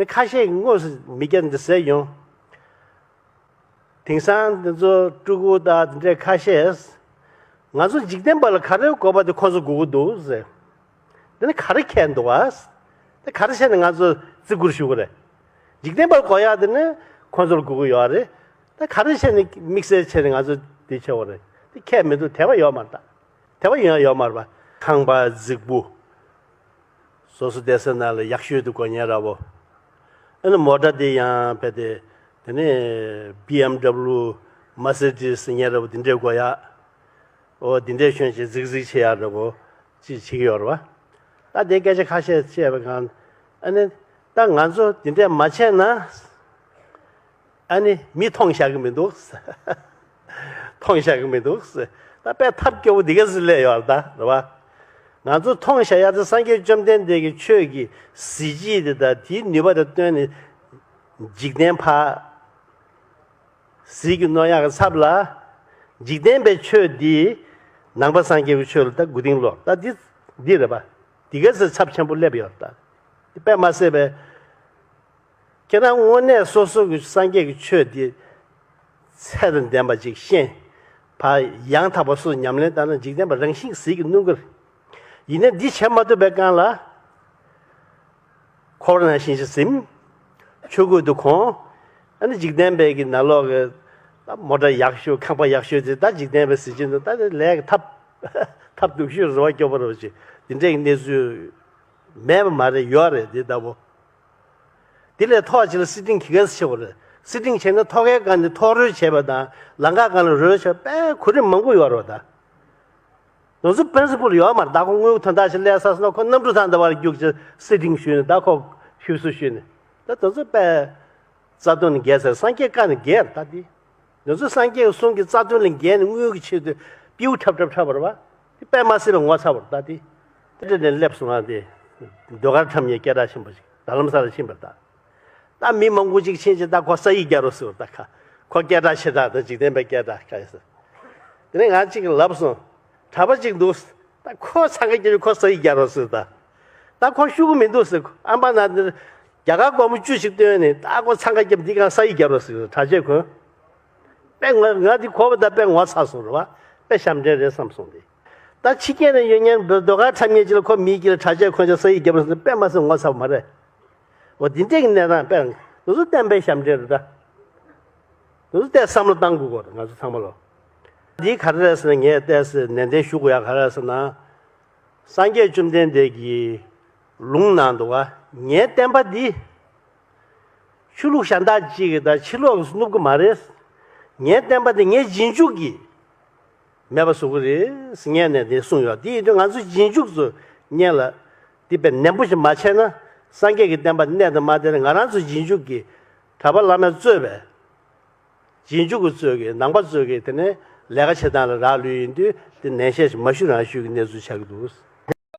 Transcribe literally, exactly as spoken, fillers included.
ཁ་ཤས་ཀྱིས་དངོས་སུ་མི་སྐྱ་འདི་ཟེར་ཡོང་། དེང་སང་འདི་ཚོ་སྤྲུལ་སྐུ་དང་འདི་འདྲའི་ཁ་ཤས། ང་ཚོ་འཇིག་རྟེན་པ་ལ་ག་རེ་དགོས་པ་དེ་ཁོ་ཚོ་དགོས་ཀྱི་འདུག་ཟེར། འདི་ནི་ག་རེ་ཁྱད་འདུག་བ། དེ་ག་རེ་བྱས་ནས་ང་ཚོ་བརྩི་བཀུར་ཞུ་གི་རེད། འཇིག་རྟེན་པར་དགོས་ཡག་དེ་ནི་ཁོ་ཚོར་དགོས་ཀྱི་ཡོད་རེད། ད་ག་རེ་བྱས་ནས་དམིགས་བསལ་བྱས་ནས་ང་ཚོ་འདི་བྱེད་དགོས་རེད། དེ་ཁྱད་མི་འདུག་དད་པ་ཡོད་མ་རེད་ད། དད་པ་ཡོད་ཡོད་མ་རེད་པ། ཁང་པ་རྫིག་པོ། སོ་སོ་བསྡད་ས་ནང་ལ་ཡག་ཤོས་དེ་དགོས་མཁན་འདྲ་པོ། ཨ་ནི་མོ་ཊ་དེ་ཡང་བས་དེ། དེ་ནས་བི་ཨེམ་ཌབ་ལུ། མར་སི་ཌི་སི་ཟེར་མཁན་འདྲ་པོ་དེ་འདྲས་དགོས་ཡག་འོ་དེ་འདྲས་ཤོན་ཅིག་རྫིག་རྫིག་བྱེད་ཡག་འདྲ་པོ་ཅིག་བྱེད་ཀྱི་ཡོད་རེད་པ། ད་དེ་སྐད་ཆ་ཁ་ཤས་བཤད་པའི་སྒང་། ཨ་ནི་ད་ང་ཚོ་དེ་འདྲས་མ་བྱས་ན། ཨ་ནི་མི་མཐོང་བཞག་གི་མི་འདུག་མཐོང་བཞག་གི་མི་འདུག་ད་དཔེ་ཐབས་སྐྱོ་པོ་འདི་ག་ཟིག་སླེབས་ཡོད་རེད་ད། རེད་པ། ང་ཚོ་མཐོང་བཞག་ཡག་དེ་སངས་རྒྱས་བཅོམ་ལྡན་འདས་ཀྱི་ཆོས་ཀྱི་གཟི་བརྗིད་དེ་དང་དེའི་ནུས་པ་དང་བསྟུན་ནས། འཇིག་རྟེན་ཕར་ཟིལ་གྱིས་གནོན་ཡག་གི་ཚབ་ལ། འཇིག་རྟེན་པའི་ཆོས་འདི་ནང་པ་སངས་རྒྱས་ཀྱི་ཆོས་ལ་ད་མགོ་རྟིང་སློག་ད་འདི་འདི་རེད་པ། འདི་ག་ཚོད་ཚབས་ཆེན་པོ་སླེབས་ཡོད་ད། དཔེ་མ་སྲིད་པའི། ཁྱེད་རང་དངོས་གནས་སོ་སོ་གི་སངས་རྒྱས་ཀྱི་ཆོས་འདི་ཚད་དང་ལྡན་པ་ཅིག་ཤེས། ཕར་ཡང་དག་པ་སོ་སོ་ཉམས་ལེན་བཏང་ན་འཇིག་རྟེན་པ་རང་བཞིན་གྱིས་ཟིལ་གྱིས་གནོན་གྱི་རེད། ཡིན་ནའི་འདི་བྱེད་མ་ཐུབ་པའི་སྒང་ལ། འཁོར་བ་ནང་བཞིན་ཞིག་ཟིན། ཆོས་གོས་དེ་གོན། ཨ་ནི་འཇིག་རྟེན་པའི་གི་ནང་ལོགས་ཀྱི་ད་མོ་ཊ་ཡག་ཤོས་ཁང་པ་ཡག་ཤོས་དེ་ད་འཇིག་རྟེན་པའི་གཟི་བརྗིད་དུ་ད་དེ་ལས་ཀྱི་ཐབས་ཐབས་སྡུག་ཤོས་རེད་པ། སྐྱོ་པོ་རེད་པ་ཅིག་འདི་འདྲའི་གི་གནས་ཚུལ་མེད་པ་མ་རེད། ཡོད་རེད་འདི་ལྟ་བུ། དེ་ལས་ཐོག་ཅིག་ལ་སི་ཊིང་གི་ག་ཚོད་ཆེ་བ་རེད། སི་ཊིང་བྱས་ན་ཐོག་ཁའི་སྒང་ནས་ཐོག་རོལ་བྱས་པ་དང་ལམ་ཁ་སྒང་ལ་རོལ་བྱས་པ་དཔེ་གོ་རིམ་མང་པོ་ཡོད་རེད་པ་ད། དེ་ཚོ་པི་རིན་སི་པལ་ཡོད་མ་རེད་ད། ཁོ་དངུལ་དོན་དག་ཅིག་སླེབས་ཚར་སོང་ན་ཁོ་གནམ་གྲུ་ཐང་འདྲ་བར་རྒྱུགས་ཅིག་སི་ཊིང་ཞུས་ནས་ད་ཁོ་ཞུ་སུ་ཞུས་ནས་ད་དེ་ཚོ་དཔེ་རྩ་དོན་ནས་འགལ་ཟེར། སངས་རྒྱས་བཀའ་ནས་འགལ་རེད་ད་དེ། དེ་ཚོ་སངས་རྒྱས་ཀྱི་གསུང་གི་རྩ་དོན་ལས་འགལ་ནས་དངུལ་གྱི་ཆེད་དུ་པིའུ་འཁྲབ་འཁྲབ་འཁྲབ་པ་རེད་པ། དེ་དཔེ་མ་སྲིད་པའི་ངོ་ཚ་བ་རེད་ད་དེ། དེ་འདྲ་ནས་སླེབས་སོང་ང་དེ། ཟློས་གར་འཁྲབ་མཁན་སྐད་གྲགས་ཆེན་པོ་ཞིག་རྡ་རམ་ས་ལ་ཕྱིན་པ་རེད་ད། ད་མི་མང་པོ་ཅིག་ཕྱིན་ཅིག་ད་ཁོ་ས་ཡིག་རྒྱག་རོགས་ཟེར་བ་ད་ཁ། ཁོ་སྐད་གྲགས་ཆེ་དྲགས་དང་འཇིག་རྟེན་པའི་སྐད་གྲགས་ཁ་ཡོད་ཟེར། དེ་ནས་ང་གཅིག་གིས་ལབ་སོང་། གྲྭ་པ་ཅིག་འདུག་ད་ཁོ་འཚང་ཁ་རྒྱབ་ཀྱི་ཁོ་ས་ཡིག་རྒྱག་རོགས་ཟེར་ད། ད་ཁོ་ཤུ་གུ་མི་འདུག་ཟེར། ཨམ་པ་ན་འདིར་རྒྱ་གར་སྒོར་མོ་བཅུ་ཞིག་བཏོན་ནས་ད་ཁོ་འཚང་ཁ་རྒྱབ་འདི་གང་ས་ཡིག་རྒྱག་རོགས་ཟེར་གྲྭ་ཆས་གོན། དཔེ་ང་ང་འདི་གོ་བ་ད་དཔེ་ངོ་ཚ་སོང་རེད་བ། དཔེ་ཞབས་འདྲེན་རེད་བསམ་སོང་སྟེ། ད་ཕྱི་རྒྱལ་ནས་ཡོད་མཁན་ཟློས་གར་འཁྲབ་མཁན་ཅིག་ལ་ཁོ་མིའི་དཀྱིལ་ལ་གྲྭ་ཆས་གོན་ཅིག་ས་ཡིག་རྒྱབ་རོགས་ཟེར་དཔེ་མ་སྲིད་ངོ་ཚ་བ་མ་རེད། འོ་འདི་འདྲས་ཀྱི་གནས་སྟངས་དཔེ་ང་ཚོ་བསྟན་པའི་ཞབས་འདྲེན་རེད་ད། ང་ཚོ་བལྟས་བསམ་བློ་བཏང་དགོས་ཀྱི་རེད་ང་ཚོ་ཚང་མ་ལོ། འདི་ག་རེ་རེད་ཟེར་ན་ངས་བལྟས་ཟེར་ནན་ཏན་ཞུ་དགོས་ཡ་ག་རེ་རེད་ཟེར་ན། སངས་རྒྱས་བཅོམ་ལྡན་འདས་ཀྱི་ལུང་ནང་འདུག་ག་ངའི་བསྟན་པ་འདི་ཆོས་ལུགས་གཞན་དག་ཅིག་གིས་ད་ཕྱི་ལོགས་སུ་བསྣུབ་གི་མ་རེད། ངའི་བསྟན་པ་འདི་ངའི་རྗེས་འཇུག་གིས་མེད་པ་བཟོ་གི་རེད་ཟེར་ངས་ནན་ཏན་གསུངས་ཡོད། དེ་ཡིན་དུས་ང་ཚོ་རྗེས་འཇུག་ཚོ་སྔོན་ལ་འདི་དཔེ་ནན་པོ་ཞིག་མ་བྱས་ན་སངས་རྒྱས་ཀྱི་བསྟན་པ་གནས་དང་མ་གནས་ང་རང་ཚོ་རྗེས་འཇུག་གི་གྲྭ་པ་བླ་མས་གཙོས་པའི་རྗེས་འཇུག་གི་གཙོས་ཀྱི་ནང་པ་གཙོས་ཀྱི་དེ་ནས་ལས་ཀ་བྱེད་སྟངས་ལ་རག་ལུས་ཡིན་དུས་དེ་ནན་བཤད་ཞིག་མ་ཞུ་རང་ཞུ་གི་གནས་ཚུལ་ཆགས་ཀྱི་འདུག